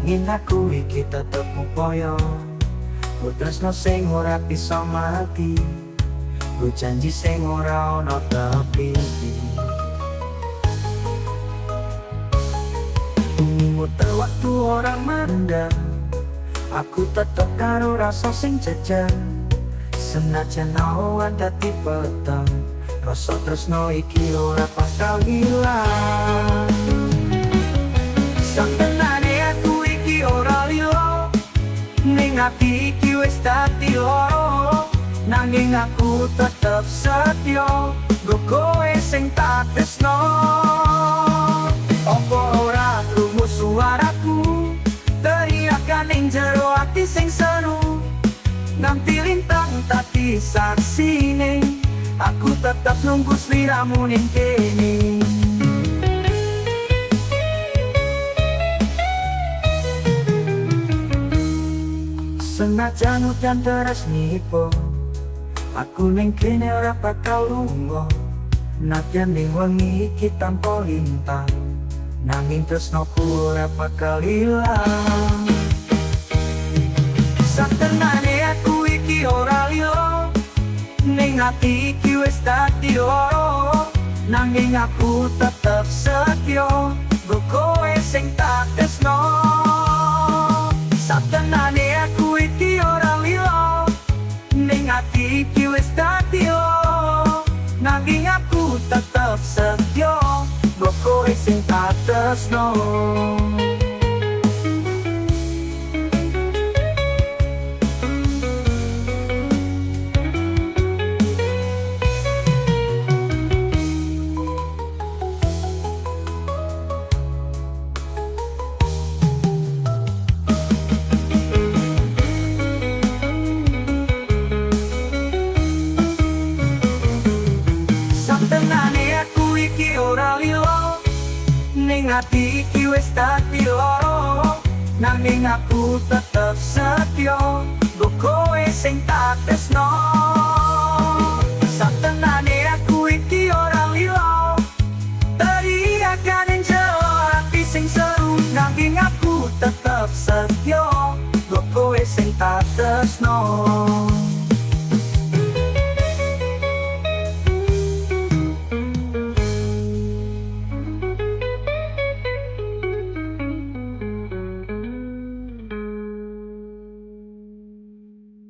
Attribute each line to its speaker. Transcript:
Speaker 1: Nanging aku iki tetep upaya. Nggo tresno sing ora bisa mati, nggo janji sing ora ana tepi. Bumi muter waktu ora mandang, aku tetep karo rasa sing jejer. Senajan awan dadi peteng, rasa tresno iki ora bakal ilang. Satenane aku iki ora lilo, ning ati iki wis dadi loro. Nanging aku tetep setya nggo kowe sing tak tresno. Apa ora krungu suaraku teriakan ning jero ati sing seru? Nganti lintang tadi saksine, aku tetep nunggu sliramu ning kene. Senajan udan deres nipo, aku ning kene ora bakal lunga. Nadyan ning wengi iki tanpa lintang, nanging tresnoku ora bakal ilang. Satenane aku iki ora lilo, ning ati iki wis dadi loro. Nanging aku tetep setya nggo kowe sing tak tresno. Satenane aku iki ora lilo, ning ati iki wis dadi loro. Nanging aku tetep setya nggo kowe sing tak tresno. Satenane aku iki ora lilo, ning ati iki wis dadi loro. Nanging aku tetep setya nggo kowe sing tak tresno. Satenane aku iki ora lilo, teriakan ning jero ati sing seru. Nanging aku tetep setya nggo kowe sing tak tresno.